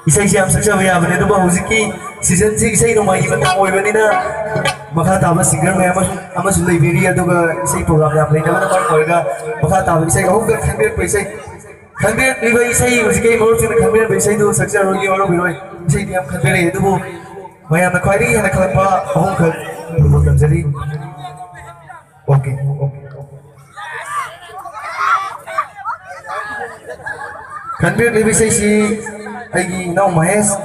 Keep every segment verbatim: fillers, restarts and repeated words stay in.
ꯏꯁꯩꯁꯤ ꯌꯥꯝ ꯁꯛꯆꯕ ꯌꯥꯕꯅꯤ, ꯑꯗꯨꯕꯨ ꯍꯧꯖꯤꯛꯀꯤ ꯁꯤꯖꯟꯁꯤ ꯏꯁꯩ ꯅꯣꯡꯃꯥꯏꯒꯤ ꯃꯇꯝ ꯑꯣꯏꯕꯅꯤꯅ ꯃꯈꯥ ꯇꯥꯕ ꯁꯤꯡꯒꯔ ꯃꯌꯥꯝ ꯑꯃꯁꯨ, ꯑꯃꯁꯨ ꯂꯩꯕꯤꯔꯤ, ꯑꯗꯨꯒ ꯏꯁꯩ ꯄ꯭ꯔꯣꯒ꯭ꯔꯥꯝ ꯌꯥꯝ ꯂꯩꯅꯕꯅ ꯃꯔꯝ ꯑꯣꯏꯔꯒ ꯃꯈꯥ ꯇꯥꯕ ꯏꯁꯩ ꯑꯍꯨꯝꯈꯛ ꯈꯟꯕꯤꯔꯛꯄ ꯏꯁꯩ, ꯈꯟꯕꯤꯔꯛꯂꯤꯕ ꯏꯁꯩ ꯍꯧꯖꯤꯛꯀꯤ ꯃꯔꯨꯞꯁꯤꯡꯅ ꯈꯟꯕꯤꯔꯛꯄ ꯏꯁꯩꯗꯨ ꯁꯛꯆꯔꯣꯏꯒꯦ ꯋꯥꯔꯧꯕꯤꯔꯣꯏ꯫ ꯏꯁꯩꯗꯤ ꯌꯥꯝ ꯈꯟꯕꯤꯔꯛꯑꯦ, ꯑꯗꯨꯕꯨ ꯃꯌꯥꯝꯅ ꯈ꯭ꯋꯥꯏꯗꯒꯤ ꯍꯦꯟꯅ ꯈꯜꯂꯛꯄ ꯑꯍꯨꯝꯈꯛ ꯇꯝꯖꯔꯤ꯫ Okay, okay. ꯈꯟꯕꯤꯔꯛꯂꯤꯕ ꯏꯁꯩꯁꯤ ꯑꯩꯒꯤ ꯏꯅꯥꯎ ꯃꯍꯦꯁ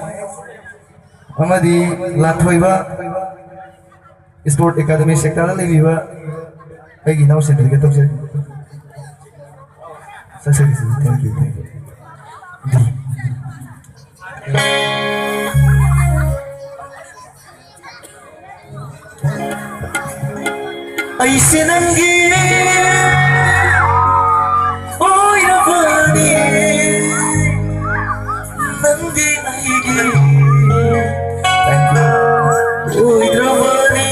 ꯑꯃꯗꯤ ꯂꯥꯟꯊꯣꯏꯕ, ꯁ꯭ꯄꯣꯔꯠ ꯑꯦꯀꯥꯗꯃꯤ ꯁꯦꯛꯇꯔꯗ ꯂꯩꯕꯤꯕ ꯑꯩꯒꯤ ꯏꯅꯥꯎꯁꯤꯡ ꯗꯦꯗꯤꯀꯦꯠ ꯇꯧꯖꯔꯤ꯫ ꯁꯛꯆꯔꯤꯁꯤ, thank you, thank you꯫ ꯑꯩꯁꯦ ꯅꯪꯒꯤ ꯑꯣꯏꯔꯕꯅꯤ, ꯅꯪꯗꯤ ꯑꯩꯒꯤ ꯑꯣꯏꯗ꯭ꯔꯕꯅꯤ꯫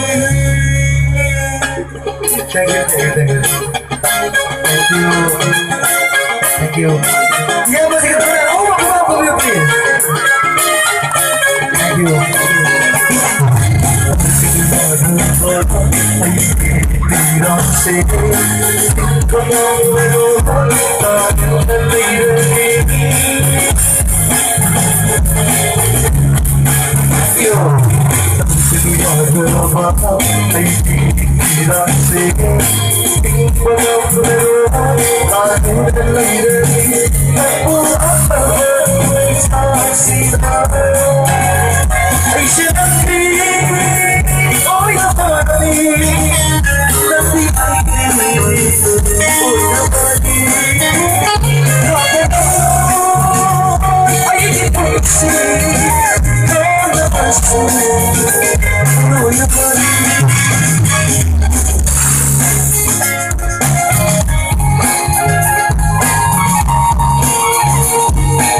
Thank you, thank you, thank you. Thank you. Thank you. Yeah, mas kita, oh, come on, come on, please. Thank you.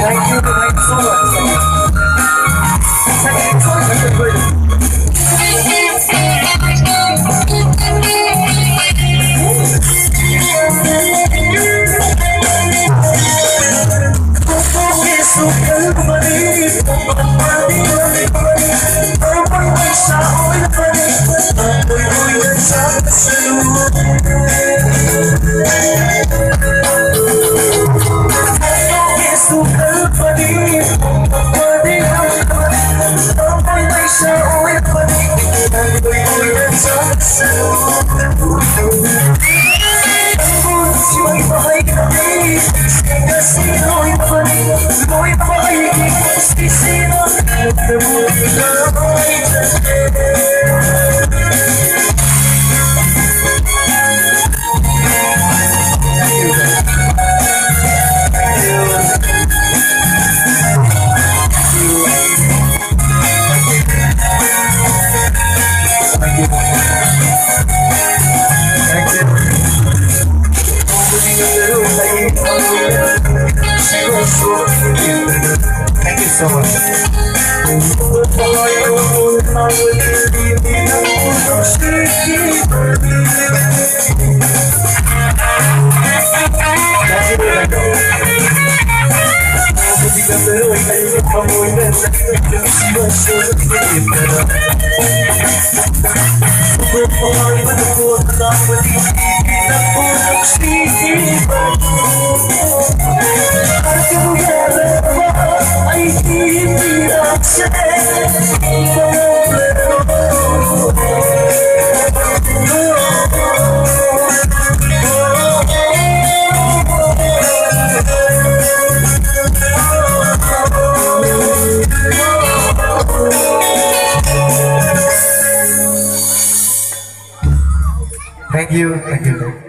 Thank you, thank you so much. Thank you so much. Thank you, thank you.